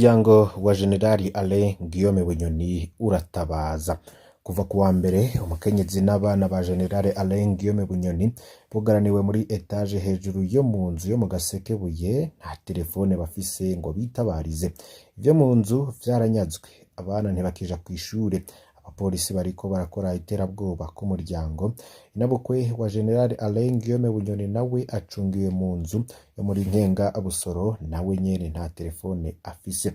Umuryango wa Generali Alain Guillaume Bunyoni uratabaza. Kuva ku wa mbere, umukenyezi n'abana ba General Alain Guillaume Bunyoni bugaraniwe muri étage hejuru yo mu nzu yo mu Gasekebuye, nta telefone bafise ngo bitabarize. Ivyo mu nzu vyaranyazwe, abana ntibakija kw'ishure, abapolisi bariko barakora iterabwoba k'umuryango. Inabukwe wa General Alain Guillaume Bunyoni nawe acungiwe mu nzu yo muri Nkenga Busoro, nawe nyene nta telefone afise.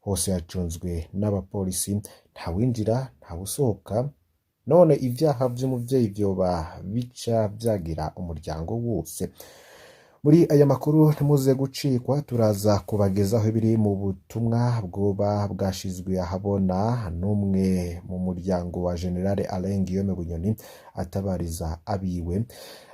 Hose hacunzwe n'abapolisi, ntawinjira, ntawusohoka. None ivyaha vy'umuvyeyi vyoba bica vyagira umuryango wose? Muri aya makuru ntimuze gucikwa, turaza kubagezaho ibiri mu butumwa bwoba bwashizwe ahabona n'umwe mu muryango wa General Alain Guillaume Bunyoni atabariza abiwe.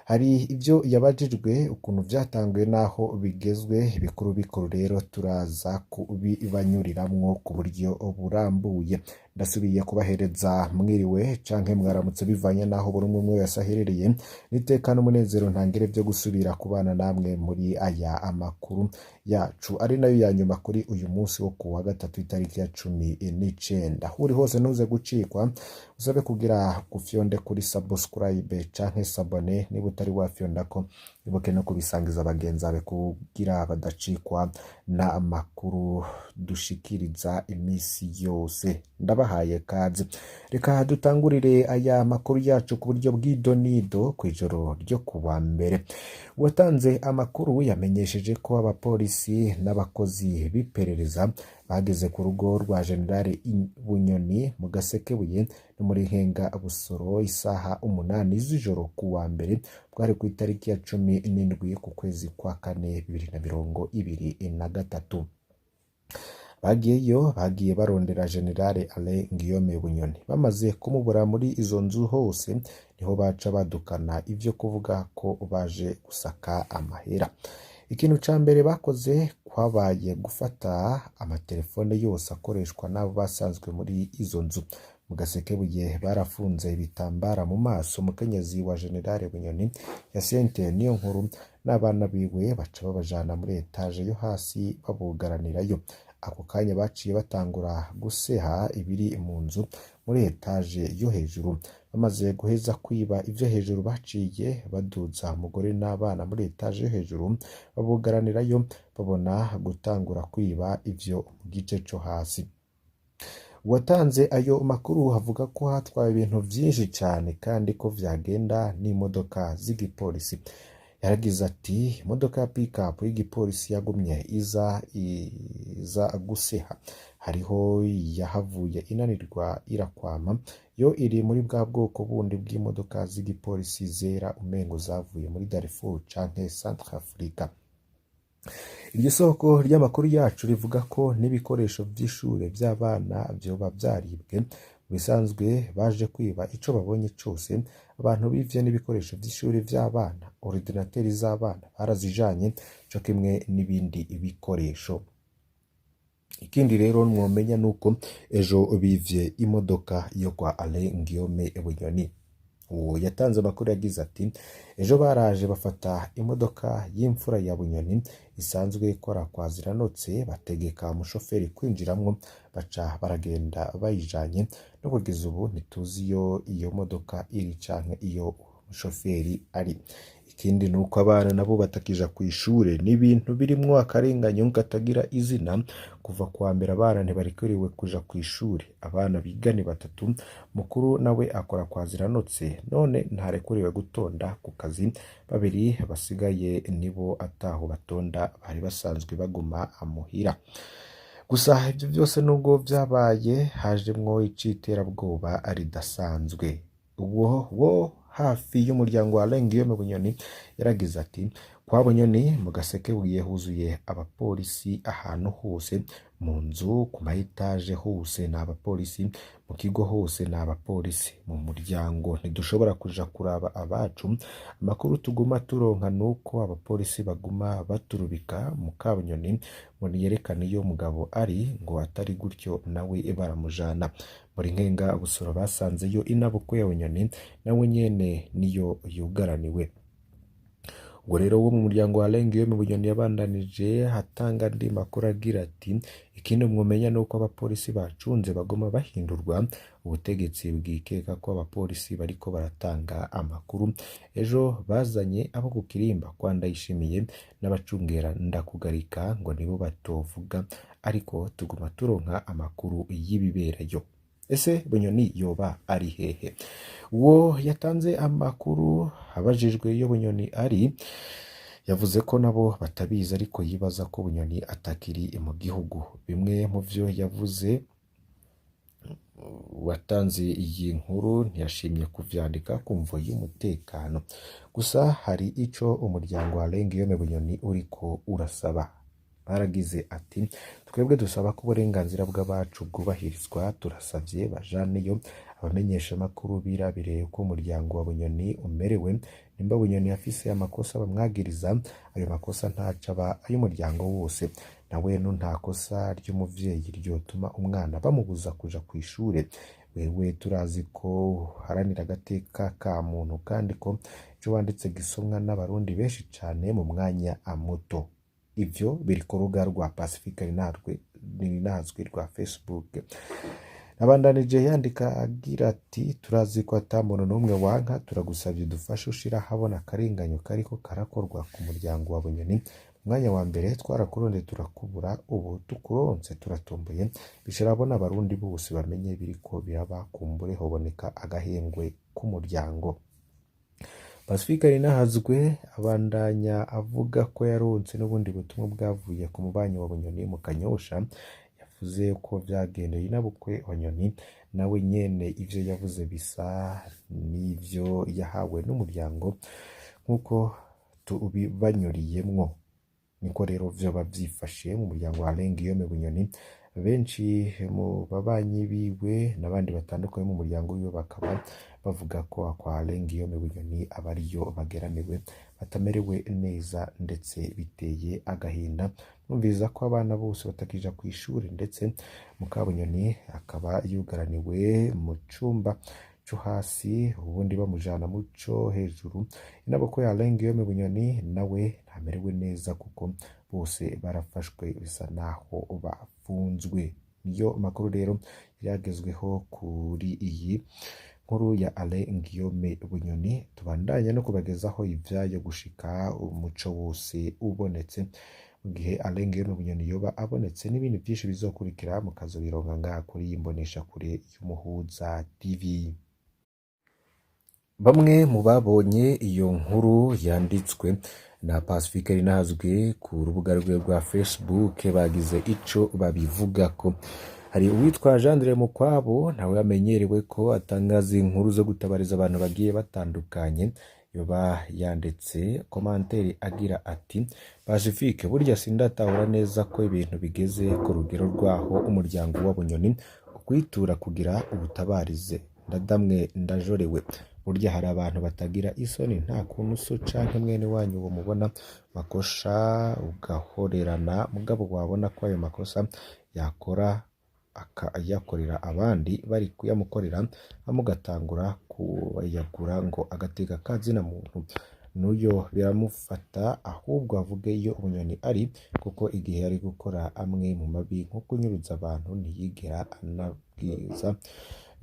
Hari ibyo yabajijwe, ukuntu vyatanguye n'aho bigezwe. Bikuru bikuru rero turaza kubibanyuriramwo ku buryo burambuye. Ndasubiye kubahereza mwiriwe canke mwaramutse, bivanye n'aho buri umwe umwe wese aherereye. Niteka n'umunezero ntangere vyo gusubira kubana namwe muri aya amakuru yacu, ari nayo ya nyuma kuri uyu munsi wo kuwa gatatu, itariki ya 19. Aho uri hose ntuze gucikwa, usabe kugira gufyonde kuri subscribe canke s'abonner niba utari wafyondako. Ibuke no kubisangiza bagenzi bawe kugira badacikwa n'amakuru dushikiriza imisi yose. Ndabahaye kaze. Reka dutangurire aya makuru yacu ku buryo bw'idonido kw'ijoro ryo kuwa mbere. Uwatanze amakuru yamenyesheje ko abapolisi n'abakozi b'iperereza bageze ku rugo rwa General Bunyoni mu Gasekebuye no muri Nkenga Busoro isaha 8 z'ijoro ku wa mbere, bwari ku itariki ya 17 ku kwezi kwa kane 2023. Bagiyeyo bagiye barondera General Alain Guillaume Bunyoni. Bamaze kumubura muri izo nzu hose, niho baca badukana ivyo kuvuga ko baje gusaka amahera. Ikintu ca mbere bakoze kwabaye gufata amatelefone yose akoreshwa n'abo basanzwe muri izo nzu. Mu Gasekebuye barafunze ibitambara mu maso umukenyezi wa General Bunyoni, Hyacinthe Niyonkuru, n'abana biwe, baca babajana muri étage yo hasi babugaranirayo. Ako kanya baciye batangura guseha ibiri mu nzu muri étage yo hejuru. Bamaze guheza kwiba ivyo hejuru, baciye baduza umugore n'abana muri étage yo hejuru babugaranirayo, babona gutangura kwiba ivyo mu gice co hasi. Uwatanze ayo makuru avuga ko hatwawe ibintu vyinshi cane kandi ko vyagenda n'imodoka z'igipolisi. Yaragize ati: "Imodoka ya pick-up y'igipolisi yagumye iza iza guseha. Hariho yahavuye inanirwa irakwama, yo iri muri bwa bwoko bundi bw'imodoka z'igipolisi zera, umengo zavuye muri Darfur canke Centrafrica." Iryo soko ry'amakuru yacu rivuga ko n'ibikoresho vy'ishure vy'abana vyoba vyaribwe. Mu bisanzwe baje kwiba ico babonye cose. Abantu bivye n'ibikoresho vy'ishuri vy'abana, ordinateur z'abana barazijanye co kimwe n'ibindi bikoresho. Ikindi rero mwomenya nuko ejo bivye imodoka yo kwa Alain Guillaume Bunyoni. Uwo yatanze amakuru yagize ati: "Ejo baraje bafata imodoka y'imfura ya Bunyoni isanzwe ikora kwa Ziranotse, bategeka umushoferi kwinjiramwo, baca baragenda bayijanye. No kugeza ubu ntituzi iyo iyo modoka iri canke iyo umushoferi ari." Ikindi ni uko abana nabo batakija kw'ishure. Ni ibintu birimwo akarenganyo katagira izina. Kuva kuwa mbere abana ntibarekuriwe kuja kw'ishure. Abana biga ni batatu, mukuru nawe akora kwa Ziranotse, none ntarekuriwe gutonda ku kazi. Babiri basigaye nibo ataho batonda, bari basanzwe baguma muhira. Gusa ivyo vyose nubwo vyabaye, hajemwo iciterabwoba ridasanzwe. Uwo wo hafi y'umuryango wa Alain Guillaume Bunyoni yaragize ati: "Kwa Bunyoni mu Gasekebuye huzuye abapolisi ahantu hose, mu nzu, ku ma étage hose ni abapolisi, mu kigo hose ni abapolisi. Mu muryango ntidushobora kuja kuraba abacu. Amakuru tuguma turonka nuko abapolisi baguma baturubika Mukabunyoni ngo niyerekane iyo mugabo ari, ngo atari gutyo nawe baramujana." Muri Nkenga Busoro basanzeyo inabukwe ya Bunyoni, nawe nyene niyo yugaraniwe. Ubwo rero wo mu muryango wa Alain Guillaume Bunyoni yabandanije atanga andi makuru agira ati ikindi mwomenya nuko abapolisi bacunze bagoma bahindurwa, ubutegetsi bwikeka ko abapolisi bariko baratanga amakuru. Ejo bazanye abo ku kirimba kwa Ndayishimiye n'abacungera Ndakugarika ngo nibo batovuga, ariko tuguma turonka amakuru y'ibiberayo. Ese Bunyoni yoba ari hehe? Uwo yatanze amakuru abajijwe iyo Bunyoni ari, yavuze ko nabo batabizi, ariko yibaza ko Bunyoni atakiri mu gihugu. Bimwe mu vyo yavuze, watanze iyi nkuru ntiyashimye kuvyandika ku mvo y'umutekano. Gusa hari ico umuryango wa Alain Guillaume Bunyoni uriko urasaba. Baragize ati twebwe dusaba ko uburenganzira bw'abacu bwubahirizwa, turasavye bajaneyo abamenyeshamakuru birabire uko umuryango wa Bunyoni umerewe. Nimba Bunyoni afise amakosa bamwagiriza, ayo makosa ntaca aba ay'umuryango wose. Nawe nta kosa ry'umuvyeyi ryotuma umwana bamubuza kuja kw'ishure. Wewe turazi ko uharanira agateka ka muntu kandi ko ico wanditse gisomwa n'abarundi benshi cane mu mwanya muto. Ivyo biri ku rubuga rwa Pacifique Rinazwi rwa Facebook. Abandanije yandika agira ati turazi ko ata muntu n'umwe wanka, turagusavye udufashe ushire ahabona akarenganyo kariko karakorwa ku muryango wa Bunyoni. Mu mwanya wa mbere twarakurondeye turakubura, ubu tukuronse turatomboye, bishira abona abarundi bose bamenye biriko biraba, kumbure hoboneka agahengwe k'umuryango. Pacifique Rinahazwe abandanya avuga ko yaronse n'ubundi butumwa bwavuye ku mubanyi wa Bunyoni mu Kanyosha, yavuze ko vyagendeye inabukwe Bunyoni, nawe nyene ivyo yavuze bisa n'ivyo yahawe n'umuryango nk'uko tubibanyuriyemwo. Niko rero vyoba vyifashe mu muryango wa Alain Guillaume Bunyoni. Benshi mu babanyi biwe n'abandi batandukanye mu muryango wiwe bakaba bavuga ko kwa Alain Guillaume Bunyoni aba ariyo bageramiwe, batamerewe neza ndetse biteye agahinda. Numviriza ko abana bose batakija kw'ishure, ndetse Mukabunyoni akaba yugaraniwe mu cumba co hasi, ubundi bamujana mu co hejuru. Inaboko ya Alain Guillaume Bunyoni nawe ntamerewe neza kuko bose barafashwe bisa naho bafunzwe. Niyo makuru rero yagezweho kuri iyi nkuru ya Alain Guillaume Bunyoni. Tubandanye no kubagezaho ivyayo gushika umuco wose ubonetse. Mu gihe Alain Guillaume Bunyoni yoba abonetse n'ibindi vyinshi bizokurikira, mukazobironka ngaha kuri iyi mboneshakure y'Umuhuza TV. Bamwe mu babonye iyo nkuru yanditswe na Pacifique Rinahazwe ku rubuga rwe rwa Facebook bagize ico babivugako. Hari uwitwa Jean Andre Mukwabo, nawe amenyerewe ko atangaza inkuru zo gutabariza abantu bagiye batandukanye, yoba yanditse commentaire agira ati Pacifique, burya sindatahura neza ko ibintu bigeze ku rugero rwaho umuryango wa Bunyoni ukwitura kugira ubutabarize. Ndadamwe ndajorewe. Burya hari abantu batagira isoni, nta kuntu so canke mwene wanyu mubona makosha ugahorerana, mugabo wabona ko ayo makosa yakora akayakorera abandi bari kuyamukorera, amugatangura kuyagura ngo agateka kazina muntu n'uyo biramufata, ahubwo avuge iyo Bunyoni ari, kuko igihe yari gukora amwe mu mabi nko kunyuruza abantu ntiyigera anabwiza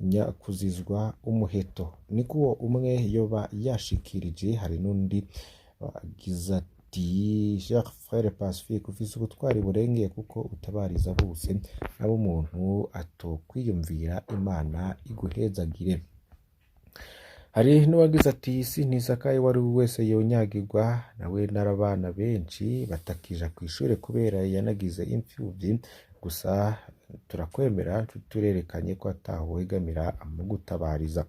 nyakuzizwa umuheto. Niko uwo umwe yoba yashikirije. Hari n'undi agize ati cher frère Pacifique, ufise ubutwari burengeye kuko utabariza bose abo umuntu atokwiyumvira, Imana iguhezagire. Hari n'uwagize ati isi ntisakaye, uwari we wese yonyagirwa, nawe narabana benshi batakija kw'ishure kubera yanagize imfuvyi, gusa turakwemera turerekanye ko ataho wegamira mu gutabariza.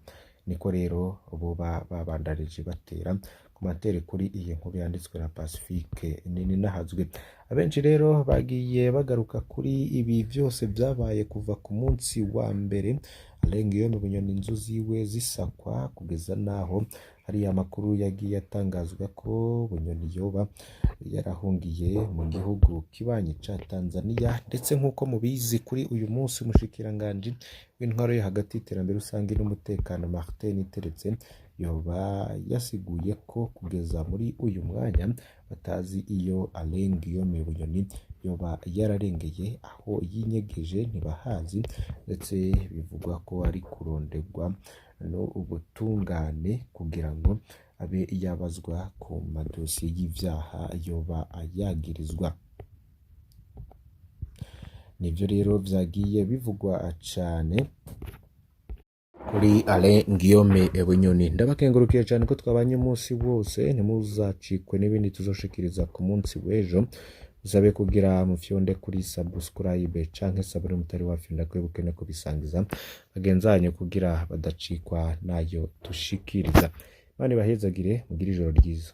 Niko rero boba babandanije batera commentaire kuri iyi nkuru yanditswe na Pacifique Nininahazwe. Abenshi rero bagiye bagaruka kuri ibi vyose vyabaye kuva ku munsi wa mbere Alain Guillaume Bunyoni inzu ziwe zisakwa, kugeza naho hari amakuru yagiye atangazwa ko Bunyoni yoba yarahungiye mu gihugu kibanyi ca Tanzania. Ndetse nk'uko mubizi, kuri uyu munsi umushikiranganji w'intwaro yo hagati, iterambere rusange n'umutekano Martin Niteretse Yoba yasiguye ko kugeza muri uyu mwanya batazi iyo Alain Guillaume Bunyoni yoba yararengeye, aho yinyegeje ntibahazi, ndetse bivugwa ko ari kurondegwa n'ubutungane kugira ngo abe yabazwa ku madosiye y'ivyaha yoba yagirizwa. Nivyo rero vyagiye bivugwa cane kuri Alain Guillaume Bunyoni. Ndabakengurukiye cyane ko twabanye umunsi wose. Ntimuzacikwe n'ibindi tuzoshikiriza ku munsi w'ejo. Usabe kugira mufyonde kuri subscribe canke s'abonner mutari wafyonda, kwibuke no kubisangiza bagenzi banyu kugira badacikwa nayo tushikiriza. Imana ibahezagire, mugire ijoro ryiza.